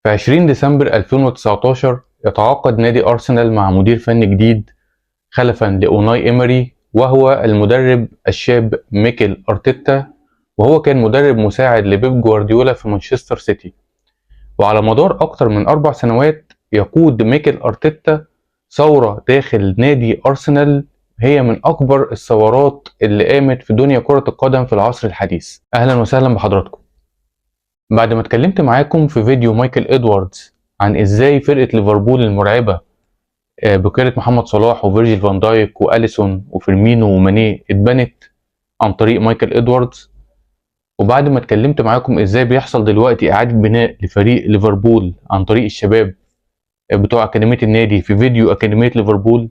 في 20 ديسمبر 2019 يتعاقد نادي أرسنال مع مدير فني جديد خلفا لأوناي إيمري، وهو المدرب الشاب ميكيل أرتيتا، وهو كان مدرب مساعد لبيب جوارديولا في مانشستر سيتي. وعلى مدار أكثر من 4 سنوات يقود ميكيل أرتيتا ثورة داخل نادي أرسنال هي من أكبر الثورات اللي قامت في دنيا كرة القدم في العصر الحديث. أهلا وسهلا بحضراتكم. بعد ما اتكلمت معاكم في فيديو مايكل إدواردز عن إزاي فرقة ليفربول المرعبة بقيادة محمد صلاح وفيرجيل فان دايك وأليسون وفيرمينو وماني اتبنت عن طريق مايكل إدواردز، وبعد ما اتكلمت معاكم إزاي بيحصل دلوقتي إعادة بناء لفريق ليفربول عن طريق الشباب بتوع أكاديمية النادي في فيديو أكاديمية ليفربول،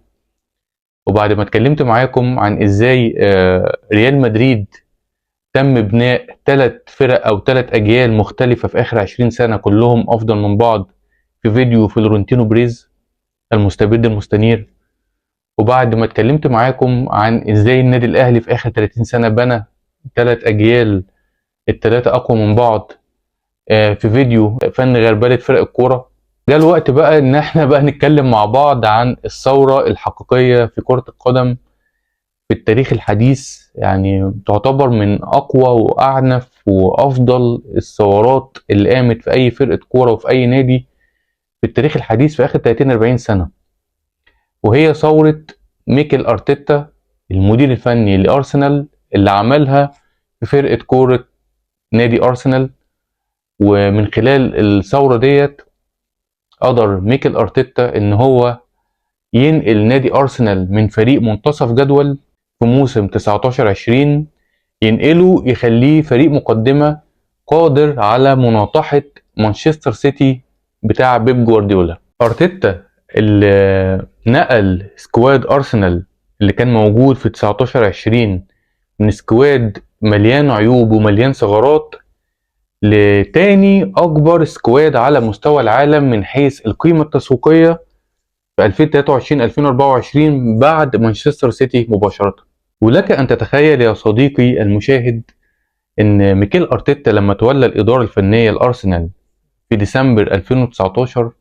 وبعد ما اتكلمت معاكم عن إزاي ريال مدريد تم بناء 3 فرق أو 3 أجيال مختلفة في آخر 20 سنة كلهم أفضل من بعض في فيديو فلورنتينو بريز المستبد المستنير، وبعد ما اتكلمت معاكم عن إزاي النادي الأهلي في آخر 30 سنة بنى 3 أجيال التلاتة أقوى من بعض في فيديو فن غربلة فرق الكورة، جاء الوقت بقى إن احنا بقى نتكلم مع بعض عن الثورة الحقيقية في كرة القدم في التاريخ الحديث. يعني تعتبر من أقوى وأعنف وأفضل الثورات اللي قامت في أي فرقة كورة وفي أي نادي في التاريخ الحديث في آخر 30-40 سنة، وهي ثورة ميكل أرتيتا المدير الفني لأرسنال اللي عملها في فرقة كورة نادي أرسنال. ومن خلال الثورة ديت قدر ميكل أرتيتا إن هو ينقل نادي أرسنال من فريق منتصف جدول في موسم 19-20 ينقله يخليه فريق مقدمة قادر على مناطحة مانشستر سيتي بتاع بيب جوارديولا. أرتيتا اللي نقل squad أرسنال اللي كان موجود في 19-20 من squad مليان عيوب ومليان ثغرات لتاني أكبر squad على مستوى العالم من حيث القيمة التسويقية في 2023-2024 بعد مانشستر سيتي مباشرة. ولك أن تتخيل يا صديقي المشاهد إن ميكيل أرتيتا لما تولى الإدارة الفنية لأرسنال في ديسمبر 2019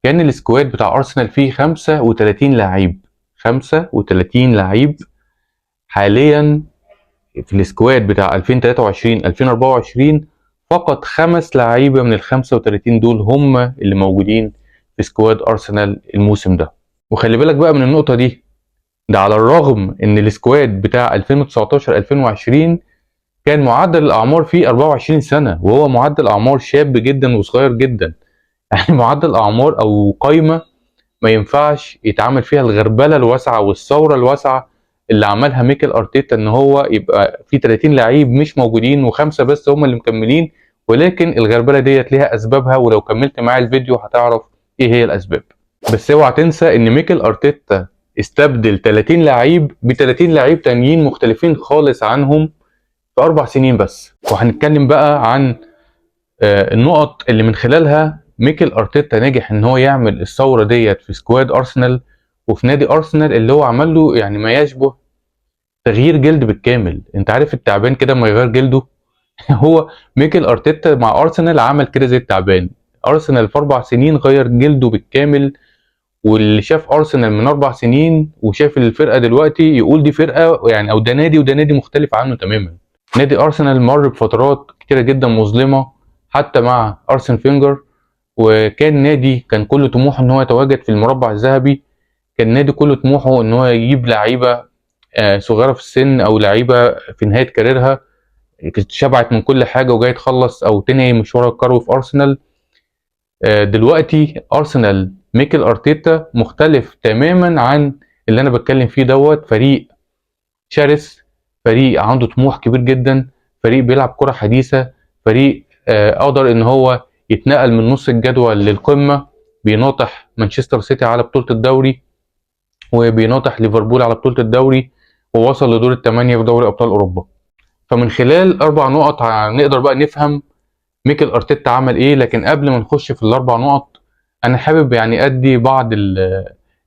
كان ال squad بتاع أرسنال فيه 35 لعيب، 35 لعيب. حاليا في ال squad بتاع 2023-2024 فقط 5 لعيبة من ال 35 دول هم اللي موجودين في squad أرسنال الموسم ده. وخلي بالك بقى من النقطة دي، ده على الرغم إن ال squad بتاع 2019-2020 كان معدل الأعمار فيه 24 سنة، وهو معدل أعمار شاب جدا وصغير جدا. يعني معدل أعمار أو قايمة ما ينفعش يتعامل فيها الغربلة الواسعة والثورة الواسعة اللي عملها ميكل أرتيتا، إن هو يبقى في 30 لعيب مش موجودين و5 بس هم اللي مكملين. ولكن الغربلة ديت ليها أسبابها، ولو كملت معايا الفيديو هتعرف إيه هي الأسباب. بس اوعى تنسى إن ميكل أرتيتا استبدل 30 لعيب ب 30 لعيب تانيين مختلفين خالص عنهم في 4 سنين بس. وهنتكلم بقى عن النقط اللي من خلالها ميكل أرتيتا نجح إن هو يعمل الثورة ديت في squad أرسنال وفي نادي أرسنال اللي هو عمل له يعني ما يشبه تغيير جلد بالكامل. انت عارف التعبان كده ما يغير جلده؟ هو ميكل أرتيتا مع أرسنال عمل كده زي التعبان. أرسنال في 4 سنين غير جلده بالكامل، واللي شاف أرسنال من 4 سنين وشاف الفرقة دلوقتي يقول دي فرقة يعني أو ده نادي وده نادي مختلف عنه تماما. نادي أرسنال مر بفترات كتيرة جدا مظلمة حتى مع أرسن فينجر، وكان نادي كان كل طموحه إن هو يتواجد في المربع الذهبي، كان نادي كل طموحه إن هو يجيب لعيبة صغيرة في السن أو لعيبة في نهاية career ها شبعت من كل حاجة وجاي تخلص أو تنهي مشوارها الكروي في أرسنال. دلوقتي أرسنال ميكل أرتيتا مختلف تماما عن اللي أنا بتكلم فيه دوت. فريق شرس، فريق عنده طموح كبير جدا، فريق بيلعب كرة حديثة، فريق قدر إن هو يتنقل من نص الجدول للقمة، بيناطح مانشستر سيتي على بطولة الدوري وبيناطح ليفربول على بطولة الدوري، ووصل لدور ال8 في دوري أبطال أوروبا. فمن خلال 4 نقط نقدر بقى نفهم ميكل أرتيتا عمل إيه. لكن قبل ما نخش في ال4 نقط أنا حابب يعني أدي بعض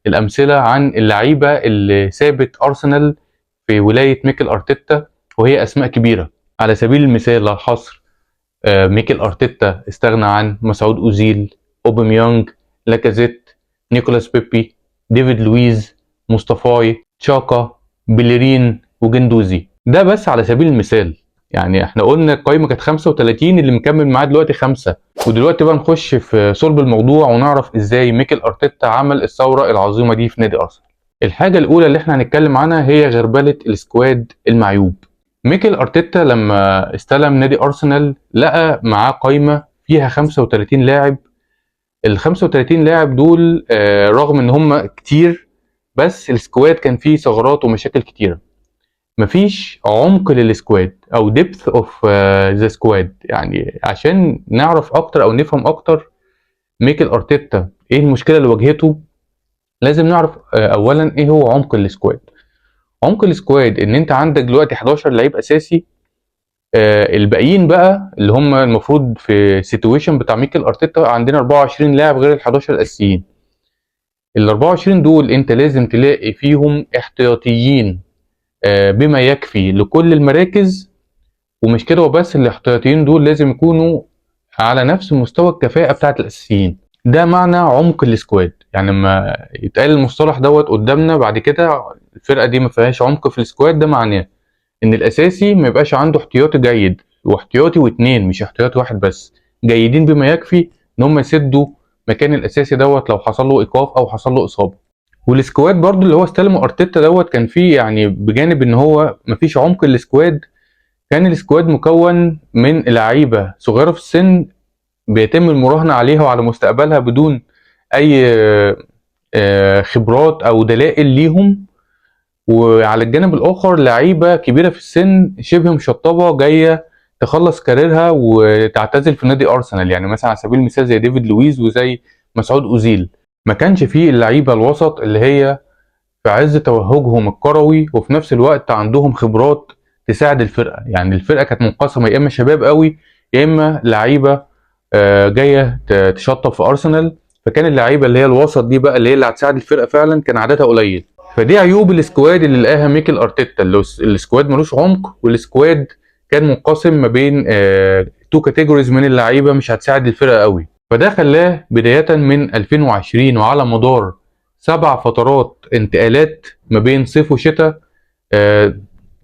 الأمثلة عن اللعيبة اللي سابت أرسنال في ولاية ميكل أرتيتا، وهي أسماء كبيرة. على سبيل المثال لا الحصر، ميكل أرتيتا استغنى عن مسعود أوزيل، اوباميانج، لاكازيت، نيكولاس بيبي، ديفيد لويز، مصطفاي، تشاكا، بيليرين، وجندوزي. ده بس على سبيل المثال، يعني احنا قلنا القايمة كانت 35، اللي مكمل معاه دلوقتي 5. ودلوقتي بقى نخش في صلب الموضوع ونعرف ازاي ميكل ارتيتا عمل الثورة العظيمة دي في نادي ارسنال. الحاجة الاولى اللي احنا هنتكلم عنها هي غربله ال squad المعيوب. ميكل ارتيتا لما استلم نادي ارسنال لقى معاه قايمة فيها 35 لاعب. ال 35 لاعب دول رغم ان هم كتير، بس ال squad كان فيه ثغرات ومشاكل كتيرة. مفيش عمق لل squad او depth of the squad. يعني عشان نعرف اكتر او نفهم اكتر ميكل ارتيتا ايه المشكلة اللي واجهته، لازم نعرف اولا ايه هو عمق ال squad. عمق ال squad ان انت عندك دلوقتي 11 لعيب اساسي، الباقيين بقى اللي هم المفروض في situation بتاع ميكل ارتيتا عندنا 24 لاعب غير ال 11 الاساسيين. ال 24 دول انت لازم تلاقي فيهم احتياطيين بما يكفي لكل المراكز. ومش كده وبس، الاحتياطيين دول لازم يكونوا على نفس مستوى الكفاءة بتاعت الأساسيين. ده معنى عمق ال squad. يعني لما يتقال المصطلح دوت قدامنا بعد كده، الفرقة دي ما فيهاش عمق في ال squad، ده معناه ان الاساسي ما يبقاش عنده احتياطي جيد، واحتياطي واتنين، مش احتياطي واحد بس، جيدين بما يكفي ان هم يسدوا مكان الاساسي دوت لو حصل له ايقاف او حصل له اصابه. وال squad برضو اللي هو استلمه ارتيتا دوت كان فيه، يعني بجانب ان هو مفيش عمق ال squad، كان ال squad مكون من لعيبة صغيرة في السن بيتم المراهنة عليها وعلى مستقبلها بدون اي خبرات او دلائل ليهم، وعلى الجانب الاخر لعيبة كبيرة في السن شبه مشطبه جاية تخلص career ها وتعتزل في نادي ارسنال. يعني مثلا على سبيل المثال زي ديفيد لويز وزي مسعود اوزيل. ما كانش فيه اللعيبة الوسط اللي هي في عز توهجهم الكروي وفي نفس الوقت عندهم خبرات تساعد الفرقة. يعني الفرقة كانت منقسمة، يا اما شباب قوي يا اما لعيبة جاية تشطب في ارسنال. فكان اللعيبة اللي هي الوسط دي بقى اللي هي اللي هتساعد الفرقة فعلا كان عددها قليل. فدي عيوب ال squad اللي لقاها ميكل ارتيتا، اللي ال squad ملوش عمق، وال squad كان منقسم ما بين two categories من اللعيبة مش هتساعد الفرقة قوي. فده خلاه بداية من 2020 وعلى مدار 7 فترات انتقالات ما بين صيف وشتاء،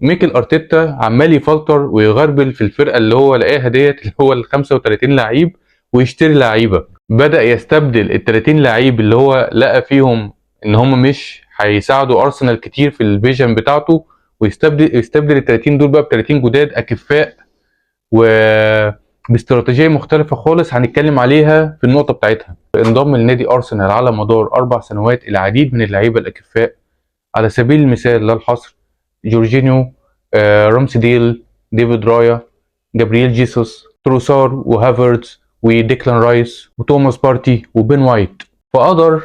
ميكل ارتيتا عمال يفلتر ويغربل في الفرقة اللي هو لقاها ديت اللي هو ال 35 لعيب، ويشتري لعيبة. بدا يستبدل ال 30 لعيب اللي هو لقى فيهم ان هم مش هيساعدوا ارسنال كتير في ال vision بتاعته، ويستبدل ال 30 دول بقى ب 30 جداد اكفاء وباستراتيجيه مختلفة خالص هنتكلم عليها في النقطة بتاعتها. انضم لنادي ارسنال على مدار 4 سنوات العديد من اللعيبة الاكفاء، على سبيل المثال لا الحصر جورجينيو، رامسديل، ديفيد رايا، جابرييل جيسوس، تروسار وهافرتز وديكلان رايس وتوماس بارتي وبين وايت. فقدر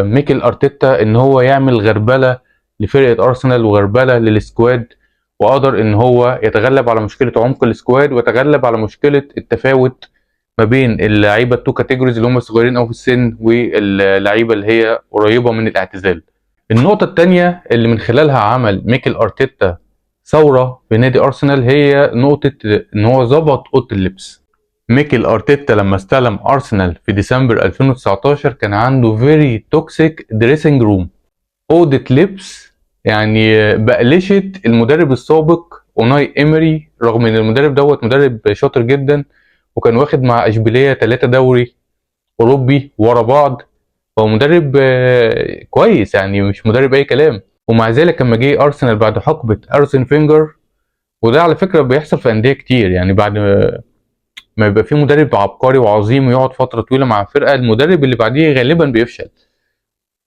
ميكل ارتيتا ان هو يعمل غربله لفرقة ارسنال وغربله لل squad، وقدر ان هو يتغلب على مشكلة عمق ال squad ويتغلب على مشكلة التفاوت ما بين اللعيبة ال two categories اللي هم صغيرين قوي في السن واللعيبة اللي هي قريبه من الاعتزال. النقطة الثانية اللي من خلالها عمل ميكل ارتيتا ثورة في نادي ارسنال هي نقطة ان هو ظبط اوضة اللبس. ميكل ارتيتا لما استلم ارسنال في ديسمبر 2019 كان عنده very toxic dressing room، اوضة لبس يعني بقلشت المدرب السابق اوناي ايمري، رغم ان المدرب دوت مدرب شاطر جدا وكان واخد مع اشبيلية 3 دوري اوروبي ورا بعض، هو مدرب كويس يعني مش مدرب اي كلام. ومع ذلك لما جه ارسنال بعد حقبة ارسن فينجر، وده على فكرة بيحصل في اندية كتير، يعني بعد ما يبقى في مدرب عبقري وعظيم ويقعد فترة طويلة مع فرقه، المدرب اللي بعديه غالبا بيفشل،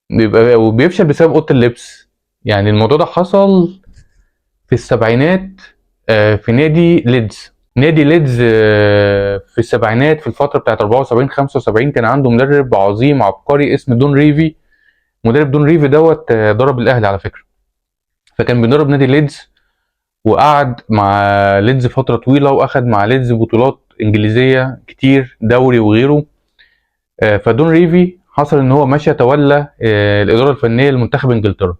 بيبقى وبيفشل بسبب اوضة اللبس. يعني الموضوع ده حصل في السبعينات في نادي ليدز. نادي ليدز في السبعينات في الفترة بتاعت 74 75 كان عنده مدرب عظيم عبقري اسمه دون ريفي. مدرب دون ريفي دوت درب الاهلي على فكرة، فكان بيدرب نادي ليدز وقعد مع ليدز فترة طويلة واخد مع ليدز بطولات انجليزية كتير، دوري وغيره. فدون ريفي حصل ان هو مشى تولى الادارة الفنية لمنتخب انجلترا.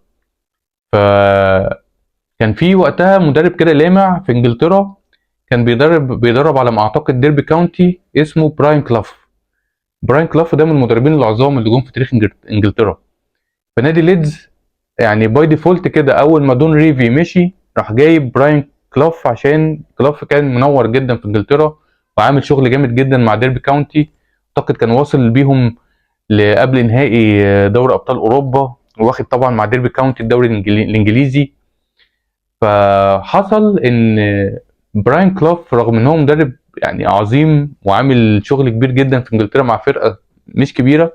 فكان في وقتها مدرب كده لامع في انجلترا كان بيدرب على ما اعتقد ديربي كاونتي اسمه براين كلاف. براين كلاف ده من المدربين العظام اللي جم في تاريخ انجلترا. فنادي ليدز يعني by default كده اول ما دون ريفي مشي راح جايب براين كلاف، عشان كلاف كان منور جدا في انجلترا وعامل شغل جامد جدا مع ديربي كاونتي، اعتقد كان واصل بيهم لقبل نهائي دوري ابطال اوروبا، واخد طبعا مع ديربي كاونتي الدوري الانجليزي. فحصل ان براين كلاف رغم ان هو مدرب يعني عظيم وعامل شغل كبير جدا في انجلترا مع فرقه مش كبيرة،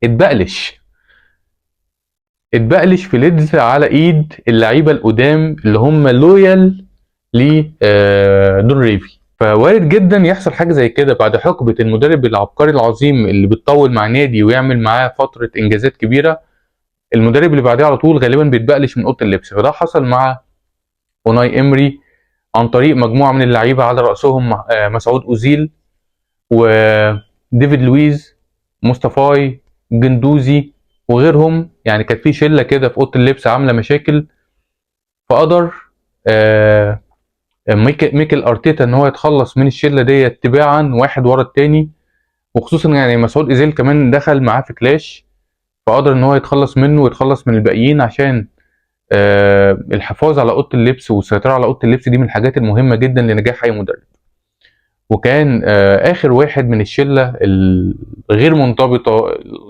اتبقلش في ليدز على ايد اللعيبة القدام اللي هم loyal ل دون ريفي. فوارد جدا يحصل حاجة زي كده بعد حقبة المدرب العبقري العظيم اللي بتطول مع نادي ويعمل معاه فترة انجازات كبيرة، المدرب اللي بعديه على طول غالبا بيتبقلش من اوضة اللبس. فده حصل مع اوناي امري عن طريق مجموعة من اللعيبة على راسهم مسعود اوزيل وديفيد لويز، مصطفاي جندوزي وغيرهم. يعني كانت في شله كده في اوضة اللبس عامله مشاكل، فقدر ميكل ارتيتا ان هو يتخلص من الشلة دي تباعا واحد ورا التاني، وخصوصا يعني مسعود اوزيل كمان دخل معاه في clash، فقدر ان هو يتخلص منه ويتخلص من الباقيين عشان الحفاظ على اوضة اللبس والسيطرة على اوضة اللبس دي من الحاجات المهمة جدا لنجاح اي مدرب. وكان اخر واحد من الشلة الغير منضبطة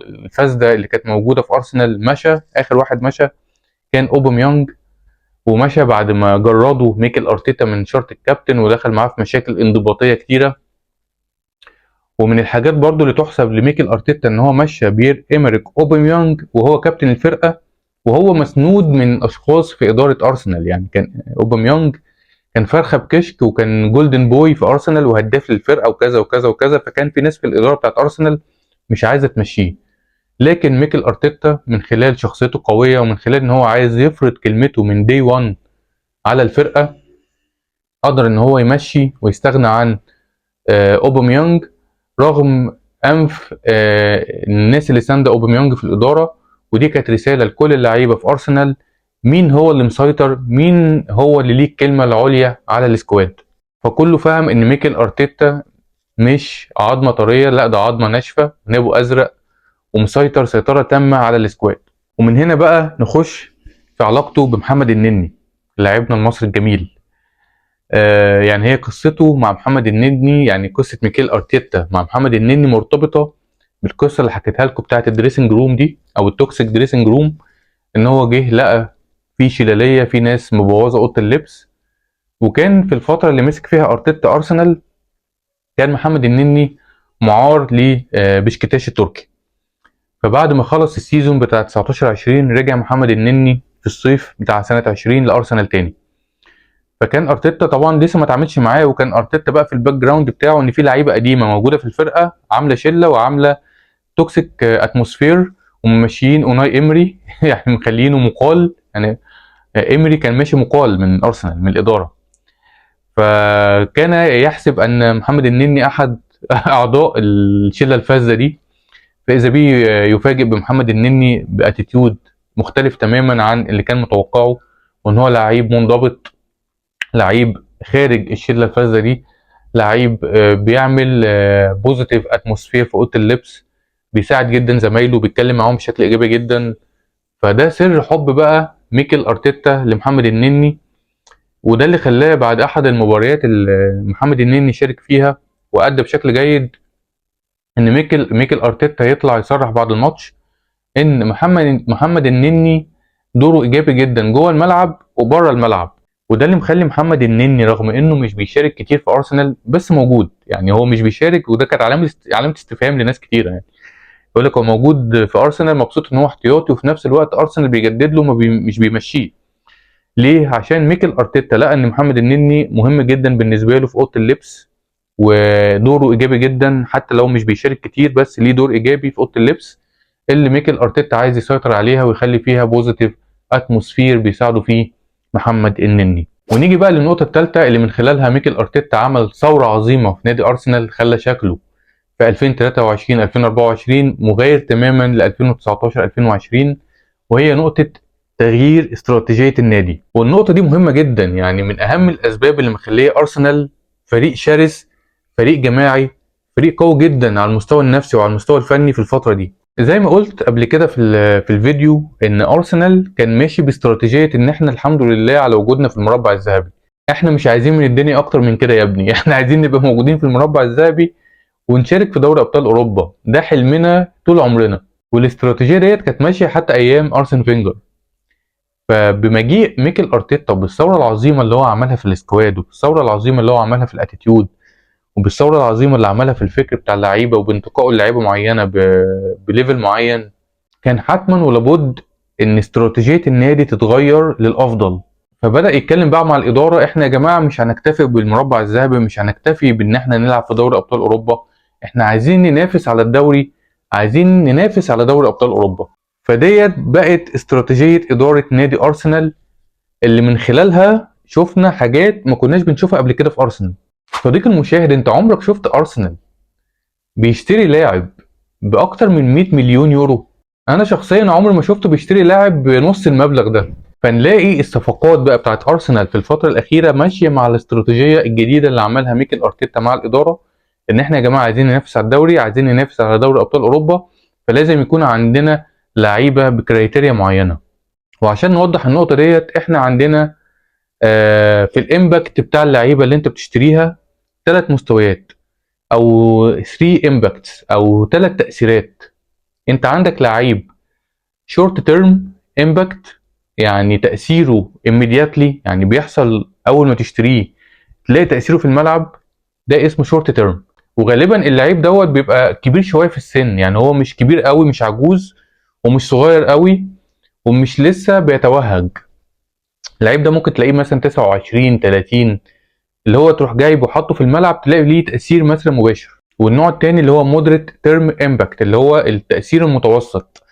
الفاسدة اللي كانت موجودة في ارسنال مشى، اخر واحد مشى كان اوباميانج، ومشى بعد ما جرده ميكل ارتيتا من شارة الكابتن ودخل معاه في مشاكل انضباطية كتيرة. ومن الحاجات برضو اللي تحسب لميكل ارتيتا ان هو مشى بير ايمريك اوباميانج وهو كابتن الفرقة وهو مسنود من اشخاص في ادارة ارسنال. يعني كان اوباميانج كان فرخة بكشك وكان golden boy في ارسنال وهداف للفرقة وكذا وكذا وكذا، فكان في ناس في الادارة بتاعت ارسنال مش عايزه تمشيه. لكن ميكل ارتيتا من خلال شخصيته القوية ومن خلال ان هو عايز يفرض كلمته من day 1 على الفرقة، قدر ان هو يمشي ويستغنى عن اوباميانج رغم انف الناس اللي ساندة اوباميانج في الادارة. ودي كانت رسالة لكل اللعيبة في ارسنال، مين هو اللي مسيطر، مين هو اللي ليه الكلمة العليا على ال squad. فكله فهم ان ميكل ارتيتا مش عظمه طرية، لا ده عظمه ناشفة نابو ازرق ومسيطر سيطرة تامة على ال squad. ومن هنا بقى نخش في علاقته بمحمد النني لاعبنا المصري الجميل. يعني هي قصته مع محمد النني، يعني قصة ميكيل ارتيتا مع محمد النني مرتبطة بالقصة اللي حكيتها لكم بتاعه ال dressing room دي او ال toxic dressing room، ان هو جه لقى في شلاليه، في ناس مبوظه اوضة اللبس. وكان في الفترة اللي مسك فيها ارتيتا ارسنال كان محمد النني معار لبشكتاش التركي. فبعد ما خلص ال season بتاع 19-20 رجع محمد النني في الصيف بتاع سنة 20 لارسنال تاني. فكان ارتيتا طبعا لسه ما اتعاملش معاه، وكان ارتيتا بقى في ال background بتاعه ان في لعيبة قديمة موجودة في الفرقة عامله شله وعامله toxic atmosphere وممشيين اوناي امري يعني مخلينه مقال، يعني امري كان ماشي مقال من ارسنال من الادارة. فكان يحسب ان محمد النني احد اعضاء الشلة الفاسدة دي، فاذا بيه يفاجئ بمحمد النني ب attitude مختلف تماما عن اللي كان متوقعه، وان هو لعيب منضبط، لعيب خارج الشلة الفاسدة دي، لعيب بيعمل positive atmosphere في اوضة اللبس، بيساعد جدا زمايله، بيتكلم معاهم بشكل ايجابي جدا. فده سر حب بقى ميكل ارتيتا لمحمد النني، وده اللي خلاه بعد احد المباريات اللي محمد النني شارك فيها وادى بشكل جيد، ان ميكل ارتيتا يطلع يصرح بعد الماتش ان محمد النني دوره ايجابي جدا جوه الملعب وبره الملعب. وده اللي مخلي محمد النني رغم انه مش بيشارك كتير في ارسنال بس موجود، يعني هو مش بيشارك، وده كانت علامة استفهام لناس كتيرة. يعني يقول لك هو موجود في ارسنال مبسوط ان هو احتياطي، وفي نفس الوقت ارسنال بيجدد له مش بيمشيه. ليه؟ عشان ميكل ارتيتا لقى ان محمد النني مهم جدا بالنسبة له في اوضة اللبس، ودوره ايجابي جدا حتى لو مش بيشارك كتير، بس ليه دور ايجابي في اوضة اللبس اللي ميكل ارتيتا عايز يسيطر عليها ويخلي فيها positive atmosphere بيساعده فيه محمد النني. ونيجي بقى للنقطة الثالثة اللي من خلالها ميكل ارتيتا عمل ثورة عظيمة في نادي ارسنال، خلى شكله في 2023 2024 مغاير تماما ل 2019 2020، وهي نقطة تغيير استراتيجية النادي. والنقطة دي مهمة جدا، يعني من اهم الاسباب اللي مخليه ارسنال فريق شرس، فريق جماعي، فريق قوي جدا على المستوى النفسي وعلى المستوى الفني في الفترة دي. زي ما قلت قبل كده في الفيديو ان ارسنال كان ماشي باستراتيجيه ان احنا الحمد لله على وجودنا في المربع الذهبي، احنا مش عايزين من الدنيا اكتر من كده يا ابني، احنا عايزين نبقى موجودين في المربع الذهبي ونشارك في دوري ابطال اوروبا، ده حلمنا طول عمرنا. والاستراتيجيه ديت كانت ماشية حتى ايام ارسن فينجر. فبمجيء ميكل ارتيتا بالثورة العظيمة اللي هو عملها في ال squad، وبالثوره العظيمة اللي هو عملها في ال attitude، وبالثوره العظيمة اللي عملها في الفكر بتاع اللعيبة وبانتقائه لعيبة معينة ب level معين، كان حتما ولابد ان استراتيجية النادي تتغير للافضل. فبدا يتكلم بقى مع الاداره، احنا يا جماعة مش هنكتفي بالمربع الذهبي، مش هنكتفي بان احنا نلعب في دوري ابطال اوروبا، احنا عايزين ننافس على الدوري، عايزين ننافس على دوري ابطال اوروبا. فديت بقت استراتيجية ادارة نادي ارسنال اللي من خلالها شفنا حاجات ما كناش بنشوفها قبل كده في ارسنال. صديقي المشاهد، انت عمرك شفت ارسنال بيشتري لاعب باكتر من 100 مليون يورو؟ انا شخصيا عمري ما شفته بيشتري لاعب بنص المبلغ ده. فنلاقي الصفقات بقى بتاعت ارسنال في الفترة الاخيرة ماشية مع الاستراتيجية الجديدة اللي عملها ميكل ارتيتا مع الاداره، ان احنا يا جماعة عايزين ننافس على الدوري، عايزين ننافس على دوري ابطال اوروبا، فلازم يكون عندنا لعيبة ب criteria معينة. وعشان نوضح النقطة ديت، احنا عندنا في ال impact بتاع اللعيبة اللي انت بتشتريها ثلاث مستويات او 3 impacts او ثلاث تاثيرات. انت عندك لعيب short term impact، يعني تاثيره immediately، يعني بيحصل اول ما تشتريه تلاقي تاثيره في الملعب، ده اسمه short term. وغالبا اللعيب دوت بيبقى كبير شوية في السن، يعني هو مش كبير قوي، مش عجوز ومش صغير قوي ومش لسه بيتوهج. اللعيب ده ممكن تلاقيه مثلا 29 30، اللي هو تروح جايبه وحاطه في الملعب تلاقي ليه تأثير مثلا مباشر. والنوع التاني اللي هو moderate term impact، اللي هو التأثير المتوسط.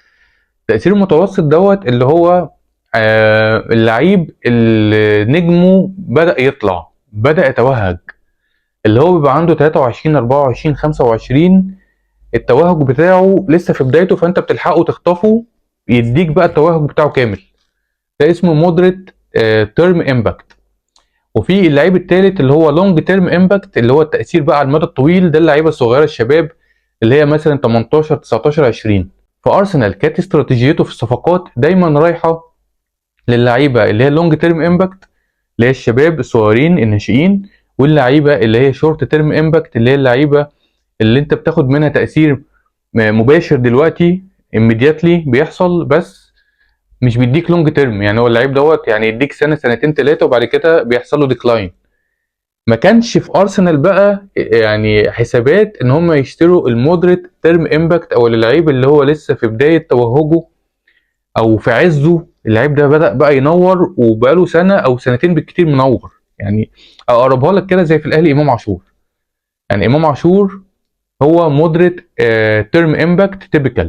التأثير المتوسط دوت اللي هو اللعيب اللي نجمه بدأ يطلع، بدأ يتوهج، اللي هو بيبقى عنده 23 24 25، التوهج بتاعه لسه في بدايته، فانت بتلحقه تخطفه يديك بقى التوهج بتاعه كامل، ده اسمه moderate term impact. وفي اللعيب الثالث اللي هو long term impact، اللي هو التاثير بقى على المدى الطويل، ده اللعيبة الصغيرة الشباب اللي هي مثلا 18 19 20. فارسنال كانت استراتيجيته في الصفقات دايما رايحة للعيبة اللي هي long term impact، اللي هي الشباب الصغيرين الناشئين، واللعيبة اللي هي short term impact، اللي هي اللعيبة اللي انت بتاخد منها تاثير مباشر دلوقتي immediately بيحصل، بس مش بيديك long term. يعني هو اللعيب دوت يعني يديك سنة سنتين ثلاثة وبعد كده بيحصل له decline. ما كانش في ارسنال بقى يعني حسابات ان هم يشتروا ال moderate term impact او اللعيب اللي هو لسه في بداية توهجه او في عزه، اللعيب ده بدا بقى ينور وبقاله سنة او سنتين بالكتير منور. يعني اقربها لك كده زي في الاهلي امام عاشور، يعني امام عاشور هو moderate term impact typical،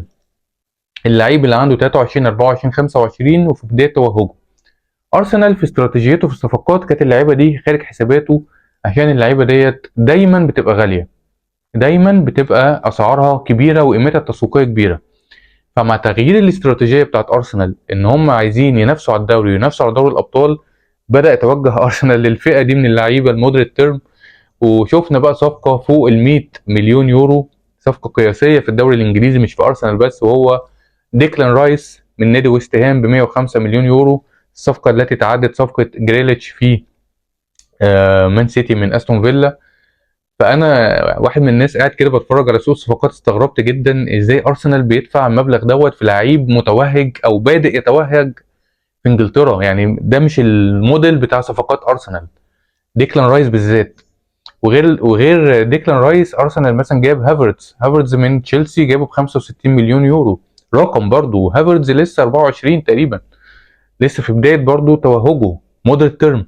اللعيب اللي عنده 23 24 25 وفي بداية توهجه. ارسنال في استراتيجيته في الصفقات كانت اللعيبة دي خارج حساباته، عشان اللعيبة ديت دايما بتبقى غاليه، دايما بتبقى اسعارها كبيرة وقيمتها التسويقية كبيره. فمع تغيير الاستراتيجية بتاعت ارسنال ان هم عايزين ينافسوا على الدوري وينافسوا على دوري الابطال، بدا يتوجه ارسنال للفئه دي من اللعيبة ال moderate term. وشفنا بقى صفقة فوق ال 100 مليون يورو، صفقة قياسية في الدوري الانجليزي مش في ارسنال بس، وهو ديكلان رايس من نادي ويست هام ب 105 مليون يورو، الصفقة التي تعدت صفقة جريليتش في مان سيتي من استون فيلا. فانا واحد من الناس قاعد كده بتفرج على سوق الصفقات استغربت جدا ازاي ارسنال بيدفع المبلغ دوت في لعيب متوهج او بادئ يتوهج في انجلترا. يعني ده مش الموديل بتاع صفقات ارسنال، ديكلان رايس بالذات. وغير ديكلان رايس، ارسنال مثلا جاب هافرتز، هافرتز من تشيلسي جابه ب 65 مليون يورو، رقم برضو. هافرتز لسه 24 تقريبا، لسه في بداية برضو توهجه، moderate term.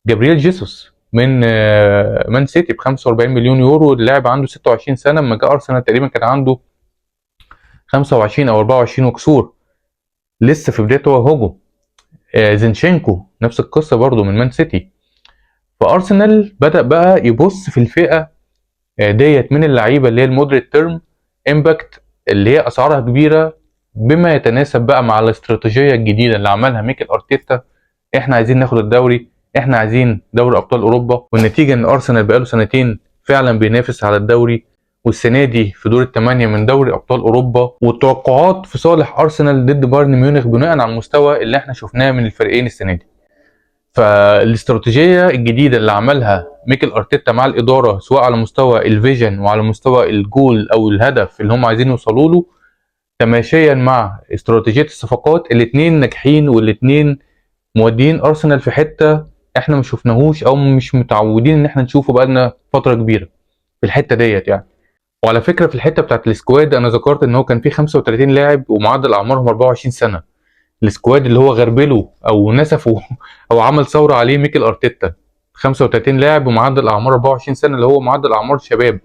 جابرييل جيسوس من مان سيتي ب 45 مليون يورو، اللاعب عنده 26 سنه، لما جه ارسنال تقريبا كان عنده 25 او 24 وكسور، لسه في بداية توهجه. زينشينكو نفس القصة برضو من مان سيتي. فارسنال بدا بقى يبص في الفئة ديت من اللعيبة اللي هي ال moderate term impact، اللي هي اسعارها كبيرة، بما يتناسب بقى مع الاستراتيجية الجديدة اللي عملها ميكل ارتيتا. احنا عايزين ناخد الدوري، احنا عايزين دوري ابطال اوروبا. والنتيجة ان ارسنال بقاله سنتين فعلا بينافس على الدوري. والسنة دي في دور الثمانية من دوري ابطال اوروبا. والتوقعات في صالح ارسنال ضد بايرن ميونخ بناء على المستوى اللي احنا شفناه من الفريقين السنة دي. فالاستراتيجيه الجديدة اللي عملها ميكل ارتيتا مع الادارة، سواء على مستوى ال vision وعلى مستوى الجول او الهدف اللي هم عايزين يوصلوا له، تماشيا مع استراتيجية الصفقات، الاثنين ناجحين والاثنين مودين ارسنال في حتة احنا ما شفناهوش او مش متعودين ان احنا نشوفه بقالنا فترة كبيرة في الحتة ديت يعني. وعلى فكرة في الحتة بتاعت ال squad انا ذكرت ان هو كان فيه 35 لاعب ومعدل اعمارهم 24 سنة. ال squad اللي هو غربله او نسفه او عمل ثورة عليه ميكل ارتيتا، 35 لاعب ومعدل اعمار 24 سنة اللي هو معدل اعمار شباب.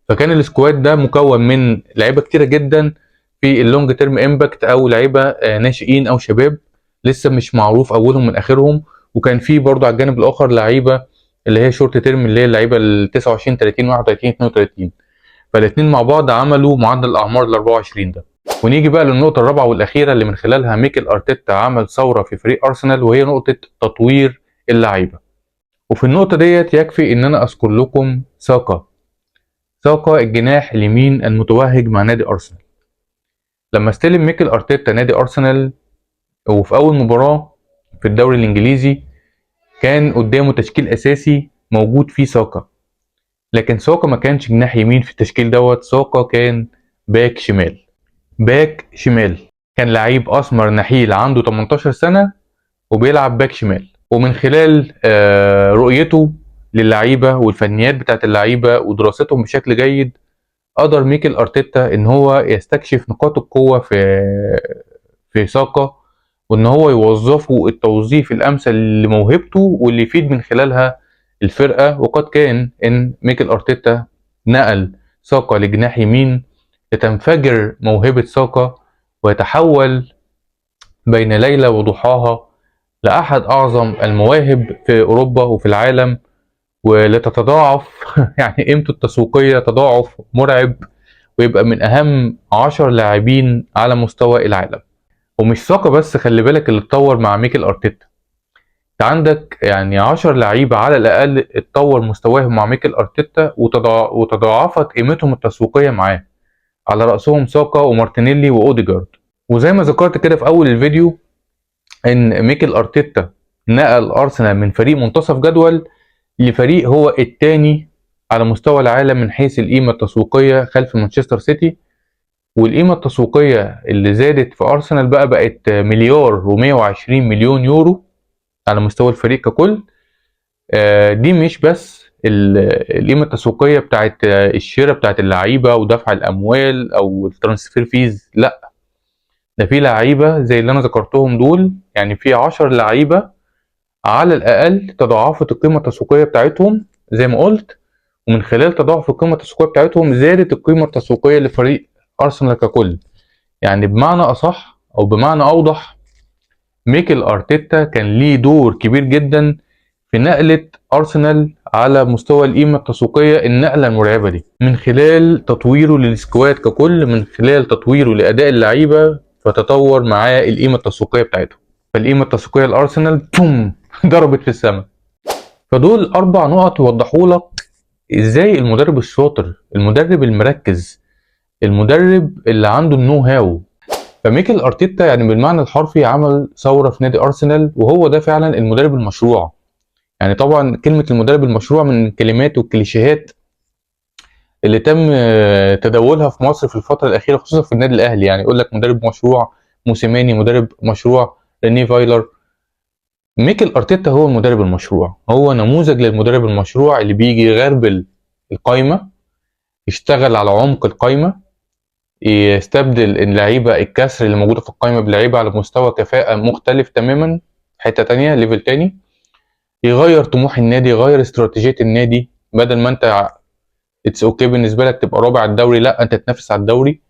فكان ال squad ده مكون من لعيبة كتيرة جدا في ال long term impact، او لعيبة ناشئين او شباب لسه مش معروف اولهم من اخرهم. وكان في برضه على الجانب الاخر لعيبة اللي هي short term، اللي هي اللعيبة ال 29 30 31 32. فالاثنين مع بعض عملوا معدل الاعمار ال 24 ده. ونيجي بقى للنقطة الرابعة والاخيرة اللي من خلالها ميكل ارتيتا عمل ثورة في فريق ارسنال، وهي نقطة تطوير اللعيبة. وفي النقطة ديت يكفي ان انا اذكر لكم ساكا. ساكا الجناح اليمين المتوهج مع نادي ارسنال. لما استلم ميكل ارتيتا نادي ارسنال وفي اول مباراة في الدوري الانجليزي كان قدامه تشكيل اساسي موجود فيه ساكا، لكن ساكا ما كانش جناح يمين في التشكيل دوت. ساكا كان باك شمال. باك شمال كان لعيب اسمر نحيل عنده 18 سنة وبيلعب باك شمال. ومن خلال رؤيته للعيبة والفنيات بتاعت اللعيبة ودراستهم بشكل جيد، قدر ميكل ارتيتا ان هو يستكشف نقاط القوة في ساكا، وان هو يوظفه التوظيف الامثل لموهبته واللي يفيد من خلالها الفرقة. وقد كان ان ميكل ارتيتا نقل ساكا لجناح يمين لتنفجر موهبة ساكا ويتحول بين ليلة وضحاها لأحد أعظم المواهب في أوروبا وفي العالم، ولتتضاعف يعني قيمته التسويقية تضاعف مرعب، ويبقى من أهم 10 لاعبين على مستوى العالم. ومش ساكا بس، خلي بالك، اللي اتطور مع ميكل أرتيتا. انت عندك يعني 10 لعيبة على الأقل اتطور مستواهم مع ميكل أرتيتا وتضاعفت قيمتهم التسويقية معاه، على رأسهم ساكا ومارتينيلي وأوديجارد. وزي ما ذكرت كده في أول الفيديو إن ميكل أرتيتا نقل أرسنال من فريق منتصف جدول لفريق هو الثاني على مستوى العالم من حيث القيمة التسويقية خلف مانشستر سيتي. والقيمة التسويقية اللي زادت في أرسنال بقى بقت 1,120,000,000 يورو على مستوى الفريق ككل. دي مش بس القيمة التسويقية بتاعت الشراء بتاعت اللعيبة ودفع الأموال أو ال transfer fees، لا، ده في لعيبة زي اللي أنا ذكرتهم دول، يعني في 10 لعيبة على الأقل تضاعفت القيمة التسويقية بتاعتهم زي ما قلت، ومن خلال تضاعف القيمة التسويقية بتاعتهم زادت القيمة التسويقية لفريق أرسنال ككل. يعني بمعنى أصح أو بمعنى أوضح، ميكل أرتيتا كان ليه دور كبير جدا في نقلة أرسنال على مستوى القيمة التسويقية، النقلة المرعبة دي، من خلال تطويره لل squad ككل، من خلال تطويره لأداء اللعيبة، فتطور معاه القيمة التسويقية بتاعته. فالقيمة التسويقية لأرسنال بوم ضربت في السماء. فدول 4 نقط يوضحوا لك ازاي المدرب الشاطر، المدرب المركز، المدرب اللي عنده ال know how. فميكل ارتيتا يعني بالمعنى الحرفي عمل ثورة في نادي ارسنال، وهو ده فعلا المدرب المشروع. يعني طبعا كلمة المدرب المشروع من الكلمات والكليشيهات اللي تم تداولها في مصر في الفترة الاخيرة، خصوصا في النادي الاهلي. يعني يقول لك مدرب مشروع موسيماني، مدرب مشروع ريني فايلر. ميكل ارتيتا هو المدرب المشروع، هو نموذج للمدرب المشروع اللي بيجي يغربل القايمة، يشتغل على عمق القايمة، يستبدل اللعيبة الكسر اللي موجودة في القايمة بلعيبه على مستوى كفاءة مختلف تماما، حتة تانية، level تاني، يغير طموح النادي، يغير استراتيجية النادي. بدل ما انت it's okay بالنسبة لك تبقى رابع الدوري، لا، انت تنافس على الدوري.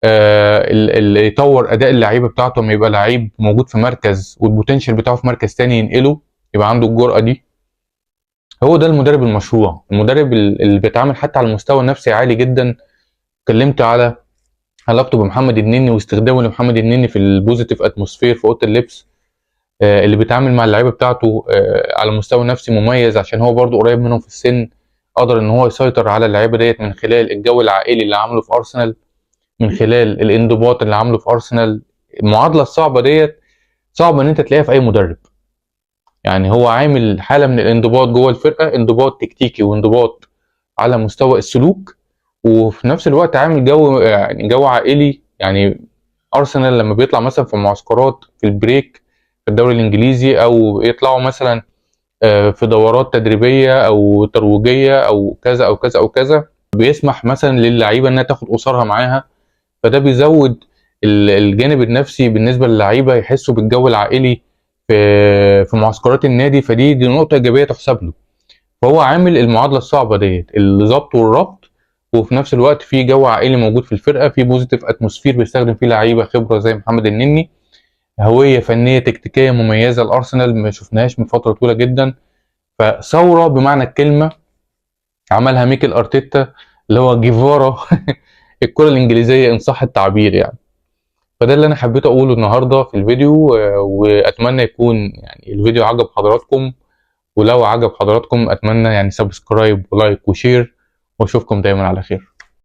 اللي يطور اداء اللعيبة بتاعته، لما يبقى لعيب موجود في مركز وال potential بتاعه في مركز تاني ينقله، يبقى عنده الجرأة دي. هو ده المدرب المشروع، المدرب اللي بيتعامل حتى على المستوى النفسي عالي جدا. اتكلمت على علاقته بمحمد النني واستخدامه لمحمد النني في ال positive atmosphere في اوضة اللبس، اللي بيتعامل مع اللعيبة بتاعته على مستوى نفسي مميز عشان هو برضه قريب منهم في السن. قدر ان هو يسيطر على اللعيبة ديت من خلال الجو العائلي اللي عامله في ارسنال، من خلال الانضباط اللي عامله في ارسنال. المعادلة الصعبة ديت صعب ان انت تلاقيها في اي مدرب. يعني هو عامل حاله من الانضباط جوه الفرقة، انضباط تكتيكي وانضباط على مستوى السلوك، وفي نفس الوقت عامل جو، يعني جو عائلي. يعني ارسنال لما بيطلع مثلا في معسكرات في ال break في الدوري الانجليزي، او يطلعوا مثلا في دورات تدريبية او ترويجيه او كذا او كذا او كذا، بيسمح مثلا للعيبة انها تاخد اسرها معاها، فده بيزود الجانب النفسي بالنسبة للعيبة، يحسوا بالجو العائلي في معسكرات النادي. فدي نقطة ايجابية تحسب له. فهو عامل المعادلة الصعبة ديت، الظبط والربط، وفي نفس الوقت في جو عائلي موجود في الفرقة، في positive atmosphere بيستخدم فيه لعيبة خبره زي محمد النني، هوية فنية تكتيكية مميزة لارسنال ما شفناهاش من فترة طويلة جدا. فثوره بمعنى الكلمة عملها ميكل ارتيتا اللي هو جيفارا الكره الانجليزية ان صح التعبير يعني. فده اللي انا حبيت اقوله النهارده في الفيديو، واتمنى يكون يعني الفيديو عجب حضراتكم، ولو عجب حضراتكم اتمنى يعني subscribe و like و share، واشوفكم دايما على خير.